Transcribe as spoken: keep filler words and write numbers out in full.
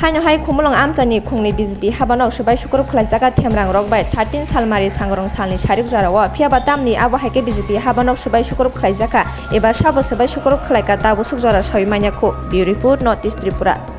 Haino hai Khumulwng amchaini khungni B J P habanok swbai sukurub khwlaijakha themrangrok bai thirteen salmari sangrong salni sarikjora o, phiyaba tamni abo haikhe B J P habanok swbai sukurub khwlaijakha eba sabo swbai sukurub khwlaikha tabuk swkjora sawi manya khu. Bureau Report, North East Tripura.